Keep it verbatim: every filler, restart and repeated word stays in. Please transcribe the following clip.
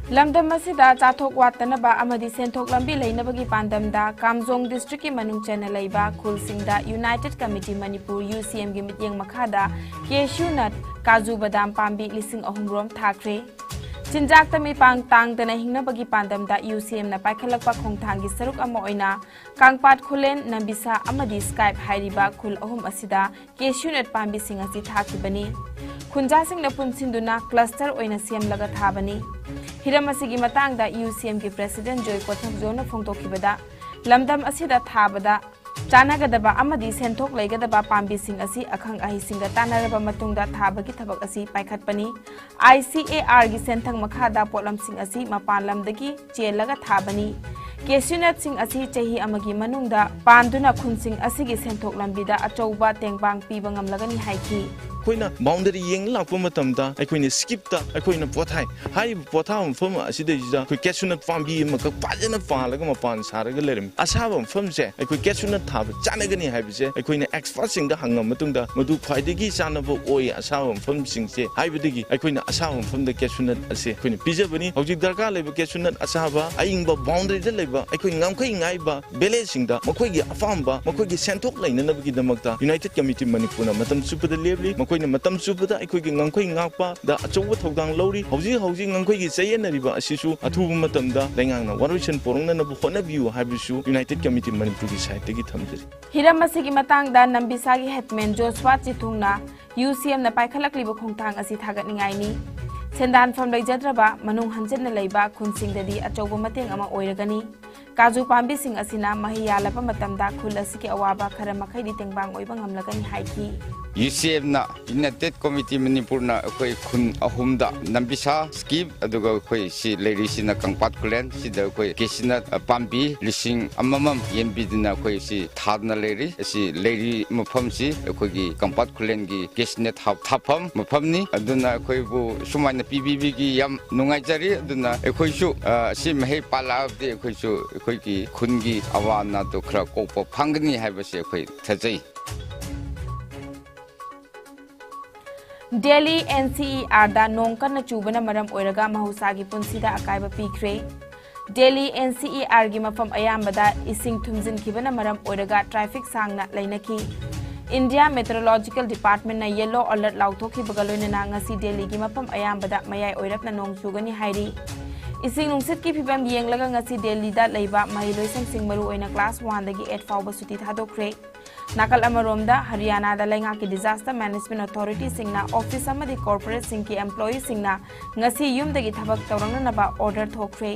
ꯂꯝꯗꯝ ꯑꯁꯤꯗ ꯆꯥꯊꯣꯛ ꯋꯥꯠꯇꯅꯕ ꯑꯃꯗꯤ ꯁꯦꯟꯊꯣꯛ ꯂꯝꯕꯤ ꯂꯩꯅꯕꯒꯤ ꯄꯥꯟꯗꯝꯗ ꯀꯥꯝꯖꯣꯡ district ꯀꯤ ꯃꯅꯨꯡ ꯆꯟꯅ ꯂꯩꯕ ꯈꯨꯜꯁꯤꯡꯗ United Committee Manipur, U C M ꯒꯤ ꯃꯤꯠꯌꯦꯡ ꯃꯈꯥꯗ cashew nut, ꯀꯥꯖꯨ ꯕꯗꯥꯝ ꯄꯥꯝꯕꯤ ꯂꯤꯁꯤꯡ ꯑꯍꯨꯝ ꯔꯣꯝ ꯊꯥꯈ꯭ꯔꯦ꯫ ꯆꯤꯟꯖꯥꯛꯇ ꯃꯤꯄꯥꯡ ꯇꯥꯡꯗꯅ ꯍꯤꯡꯅꯕꯒꯤ ꯄꯥꯟꯗꯝꯗ U C M ꯅ ꯄꯥꯏꯈꯠꯂꯛꯄ ꯈꯣꯡꯊꯥꯡꯒꯤ ꯁꯔꯨꯛ ꯑꯃ ꯑꯣꯏꯅ ꯀꯥꯡꯄꯥꯠ ꯈꯨꯂꯦꯟ, ꯅꯝꯕꯤꯁꯥ ꯑꯃꯗꯤ ꯁ꯭ꯀꯥꯏꯞ ꯍꯥꯏꯔꯤꯕ ꯈꯨꯜ ꯑꯍꯨꯝ ꯑꯁꯤꯗ cashew nut ꯄꯥꯝꯕꯤꯁꯤꯡ ꯑꯁꯤ ꯊꯥꯈꯤꯕꯅꯤ꯫ ꯈꯨꯟꯖꯥꯁꯤꯡꯅ ꯄꯨꯟꯁꯤꯟꯗꯨꯅ cluster ꯑꯣꯏꯅ ꯁꯦꯝꯂꯒ ꯊꯥꯕꯅꯤ꯫ ꯍꯤꯔꯝ ꯑꯁꯤꯒꯤ ꯃꯇꯥꯡꯗ U C M ꯒꯤ president ꯖꯣꯏ ꯀꯣꯊꯛꯖꯣꯅ ꯐꯣꯡꯗꯣꯛꯈꯤꯕꯗ, ꯂꯝꯗꯝ ꯑꯁꯤꯗ ꯊꯥꯕꯗ ꯆꯥꯟꯅꯒꯗꯕ ꯑꯃꯗꯤ ꯁꯦꯟꯊꯣꯛ ꯂꯩꯒꯗꯕ ꯄꯥꯝꯕꯤꯁꯤꯡ ꯑꯁꯤ ꯑꯈꯪ ꯑꯍꯩꯁꯤꯡꯒ ꯇꯥꯟꯅꯔꯕ ꯃꯇꯨꯡꯗ ꯊꯥꯕꯒꯤ ꯊꯕꯛ ꯑꯁꯤ ꯄꯥꯏꯈꯠꯄꯅꯤ꯫ I C A R ꯒꯤ ꯁꯦꯟꯊꯪ ꯃꯈꯥꯗ ꯄꯣꯠꯂꯝꯁꯤꯡ ꯑꯁꯤ ꯃꯄꯥꯟ ꯂꯝꯗꯒꯤ ꯆꯦꯜꯂꯒ ꯊꯥꯕꯅꯤ꯫ Cashew nut ꯁꯤꯡ ꯑꯁꯤ ꯆꯍꯤ ꯑꯃꯒꯤ ꯃꯅꯨꯡꯗ ꯄꯥꯟꯗꯨꯅ ꯈꯨꯟꯁꯤꯡ ꯑꯁꯤꯒꯤ ꯁꯦꯟꯊꯣꯛ ꯂꯝꯕꯤꯗ ꯑꯆꯧꯕ ꯇꯦꯡꯕꯥꯡ ꯄꯤꯕ ꯉꯝꯂꯒꯅꯤ ꯍꯥꯏꯈꯤ꯫ ꯑꯩꯈꯣꯏꯅ boundary ꯌꯦꯡ ꯂꯥꯛꯄ ꯃꯇꯝꯗ ꯑꯩꯈꯣꯏꯅ skip ꯇ ꯑꯩꯈꯣꯏꯅ ꯄꯣꯊꯥꯏ꯫ ꯍꯥꯏꯔꯤꯕ ꯄꯣꯊꯥꯕ ꯃꯐꯝ ꯑꯁꯤꯗꯩꯁꯤꯗ ꯑꯩꯈꯣꯏ cashew nut ꯄꯥꯝꯕꯤ ꯑꯃꯈꯛ ꯐꯖꯅ ꯄꯥꯜꯂꯒ ꯃꯄꯥꯟ ꯁꯥꯔꯒ ꯂꯩꯔꯝꯃꯤ꯫ ꯑꯁꯥꯕ ꯃꯐꯝꯁꯦ ꯑꯩꯈꯣꯏ cashew nut ꯊꯥꯕ ꯆꯥꯟꯅꯒꯅꯤ ꯍꯥꯏꯕꯁꯦ ꯑꯩꯈꯣꯏꯅ expert ꯁꯤꯡꯗ ꯍꯪꯉ ꯃꯇꯨꯡꯗ ꯃꯗꯨ ꯈ꯭ꯋꯥꯏꯗꯒꯤ ꯆꯥꯟꯅꯕ ꯑꯣꯏ ꯑꯁꯥꯕ ꯃꯐꯝꯁꯤꯡꯁꯦ ꯍꯥꯏꯕꯗꯒꯤ ꯑꯩꯈꯣꯏꯅ ꯑꯁꯥꯕ ꯃꯐꯝꯗ cashew nut ꯑꯁꯦ ꯑꯩꯈꯣꯏꯅ ꯄꯤꯖꯕꯅꯤ꯫ ꯍꯧꯖꯤꯛ ꯗꯔꯀꯥꯔ ꯂꯩꯕ cashew nut ꯑꯁꯥꯕ ꯑꯏꯪꯕ boundary ꯗ ꯂꯩꯕ ꯑꯩꯈꯣꯏ ꯉꯝꯈꯩ ꯉꯥꯏꯕ village ꯁꯤꯡꯗ ꯃꯈꯣꯏꯒꯤ ꯑꯄꯥꯝꯕ, ꯃꯈꯣꯏꯒꯤ ꯁꯦꯟꯊꯣꯛ ꯂꯩꯅꯅꯕꯒꯤꯗꯃꯛꯇ United Committee ꯃꯅꯤꯄꯨꯔꯅ ꯃꯇꯝ ꯆꯨꯞꯄꯗ ꯂꯦꯞꯂꯤ꯫ ꯃꯈꯣꯏꯅ ꯃꯇꯝ ꯆꯨꯞꯄꯗ ꯑꯩꯈꯣꯏꯒꯤ ꯉꯝꯈꯩ ꯉꯥꯛꯄꯗ ꯑꯆꯧꯕ ꯊꯧꯗꯥꯡ ꯂꯧꯔꯤ꯫ ꯍꯧꯖꯤꯛ ꯍꯧꯖꯤꯛ ꯉꯝꯈꯩꯒꯤ ꯆꯌꯦꯠꯅꯔꯤꯕ ꯑꯁꯤꯁꯨ ꯑꯊꯨꯕ ꯃꯇꯝꯗ ꯂꯩꯉꯥꯛꯅ ꯋꯥꯔꯣꯏꯁꯤꯟ ꯄꯨꯔꯛꯅꯅꯕ ꯍꯣꯠꯅꯕꯤꯌꯨ ꯍꯥꯏꯕꯁꯨ United Committee ꯃꯅꯤꯄꯨꯔꯒꯤ side ꯇꯒꯤ ꯊꯝꯖꯔꯤ꯫ ꯍꯤꯔꯝ ꯑꯁꯤꯒꯤ ꯃꯇꯥꯡꯗ ꯅꯝꯕꯤꯁꯥꯒꯤ headman ꯖꯣꯁꯋꯥ ꯆꯤꯊꯨꯡꯅ U C M ꯅ ꯄꯥꯏꯈꯠꯂꯛꯂꯤꯕ ꯈꯣꯡꯊꯥꯡ ꯑꯁꯤ ꯊꯥꯒꯠꯅꯤꯡꯉꯥꯏꯅꯤ꯫ ꯁꯦꯟꯗꯥꯟꯐꯝ ꯂꯩꯖꯗ꯭ꯔꯕ ꯃꯅꯨꯡ ꯍꯟꯖꯟꯅ ꯂꯩꯕ ꯈꯨꯟꯁꯤꯡꯗꯗꯤ ꯑꯆꯧꯕ ꯃꯇꯦꯡ ꯑꯃ ꯑꯣꯏꯔꯒꯅꯤ꯫ ꯀꯥꯖꯨ ꯄꯥꯝꯕꯤꯁꯤꯡ ꯑꯁꯤꯅ ꯃꯍꯩ ꯌꯥꯜꯂꯕ ꯃꯇꯝꯗ ꯈꯨꯜ ꯑꯁꯤꯒꯤ ꯑꯋꯥꯕ ꯈꯔ ꯃꯈꯩꯗꯤ ꯇꯦꯡꯕꯥꯡ ꯑꯣꯏꯕ ꯉꯝꯂꯒꯅꯤ ꯍꯥꯏꯈꯤ꯫ U C M ꯅ, United Committee ꯃꯅꯤꯄꯨꯔꯅ ꯑꯩꯈꯣꯏ ꯈꯨꯟ ꯑꯍꯨꯝꯗ, ꯅꯝꯕꯤꯁꯥ, ꯁ꯭ꯀꯤꯞ, ꯑꯗꯨꯒ ꯑꯩꯈꯣꯏ ꯁꯤ ꯂꯩꯔꯤꯁꯤꯅ ꯀꯪꯄꯥꯠ ꯈꯨꯂꯦꯟ, ꯁꯤꯗ ꯑꯩꯈꯣꯏ cashew nut, ꯑ, ꯄꯥꯝꯕꯤ ꯂꯤꯁꯤꯡ ꯑꯃꯃꯝ ꯌꯦꯟꯕꯤꯗꯨꯅ ꯑꯩꯈꯣꯏ ꯁꯤ ꯊꯥꯗꯨꯅ ꯂꯩꯔꯤ꯫ ꯑꯁꯤ ꯂꯩꯔꯤ ꯃꯐꯝꯁꯤ ꯑꯩꯈꯣꯏꯒꯤ ꯀꯪꯄꯥꯠ ꯈꯨꯂꯦꯟꯒꯤ cashew nut ꯊꯥ-, ꯊꯥꯐꯝ ꯃꯐꯝꯅꯤ꯫ ꯑꯗꯨꯅ ꯑꯩꯈꯣꯏꯕꯨ ꯁꯨꯃꯥꯏꯅ ꯄꯤꯕꯤꯕꯒꯤ ꯌꯥꯝ ꯅꯨꯡꯉꯥꯏꯖꯔꯤ꯫ ꯑꯗꯨꯅ ꯑꯩꯈꯣꯏꯁꯨ, ꯑ, ꯑꯁꯤ ꯃꯍꯩ ꯄꯥꯜꯂꯛꯑꯕꯗꯤ ꯑꯩꯈꯣꯏꯁꯨ ꯑꯩꯈꯣꯏꯒꯤ ꯈꯨꯟꯒꯤ ꯑꯋꯥ ꯑꯅꯥꯗꯣ ꯈꯔ ꯀꯣꯛꯄ ꯐꯪꯒꯅꯤ ꯍꯥꯏꯕꯁꯤ ꯑꯩꯈꯣꯏ ꯊꯥꯖꯩ꯫ ꯗꯦꯜꯂꯤ NCERꯗ ꯅꯣꯡ ꯀꯟꯅ ꯆꯨꯕꯅ ꯃꯔꯝ ꯑꯣꯏꯔꯒ ꯃꯍꯧꯁꯥꯒꯤ ꯄꯨꯟꯁꯤꯗ ꯑꯀꯥꯏꯕ ꯄꯤꯈ꯭ꯔꯦ꯫ ꯗꯦꯜꯂꯤ NCERꯒꯤ ꯃꯐꯝ ꯑꯌꯥꯝꯕꯗ ꯏꯁꯤꯡ ꯊꯨꯝꯖꯤꯟꯈꯤꯕꯅ ꯃꯔꯝ ꯑꯣꯏꯔꯒ ꯇ꯭ꯔꯥꯐꯤꯛ ꯁꯥꯡꯅ ꯂꯩꯅꯈꯤ꯫ ꯏꯟꯗꯤꯌꯥ ꯃꯦꯇ꯭ꯔꯣꯂꯣꯖꯤꯀꯦꯜ ꯗꯤꯄꯥꯔꯠꯃꯦꯟꯠꯅ ꯌꯦꯜꯂꯣ ꯑꯂꯔꯠ ꯂꯥꯎꯊꯣꯛꯈꯤꯕꯒ ꯂꯣꯏꯅꯅ ꯉꯁꯤ ꯗꯦꯜꯂꯤꯒꯤ ꯃꯐꯝ ꯑꯌꯥꯝꯕꯗ ꯃꯌꯥꯏ ꯑꯣꯏꯔꯞꯅ ꯅꯣꯡ ꯆꯨꯒꯅꯤ ꯍꯥꯏꯔꯤ꯫ ꯏꯁꯤꯡ ꯅꯨꯡꯁꯤꯠꯀꯤ ꯐꯤꯕꯝ ꯌꯦꯡꯂꯒ ꯉꯁꯤ ꯗꯦꯜꯂꯤꯗ ꯂꯩꯕ ꯃꯍꯩꯂꯣꯏꯁꯪꯁꯤꯡ ꯃꯔꯨꯑꯣꯏꯅ class oneꯗꯒꯤ eight ꯐꯥꯎꯕ ꯁꯨꯇꯤ ꯊꯥꯗꯣꯛꯈ꯭ꯔꯦ꯫ ꯅꯥꯀꯜ ꯑꯃꯔꯣꯝꯗ ꯍꯔꯤꯌꯥꯅꯥꯗ ꯂꯩꯉꯥꯛꯀꯤ disaster management authorityꯁꯤꯡꯅ office ꯑꯃꯗꯤ corporateꯁꯤꯡꯒꯤ employeeꯁꯤꯡꯅ ꯉꯁꯤ ꯌꯨꯝꯗꯒꯤ ꯊꯕꯛ ꯇꯧꯔꯛꯅꯅꯕ order ꯊꯣꯛꯈ꯭ꯔꯦ꯫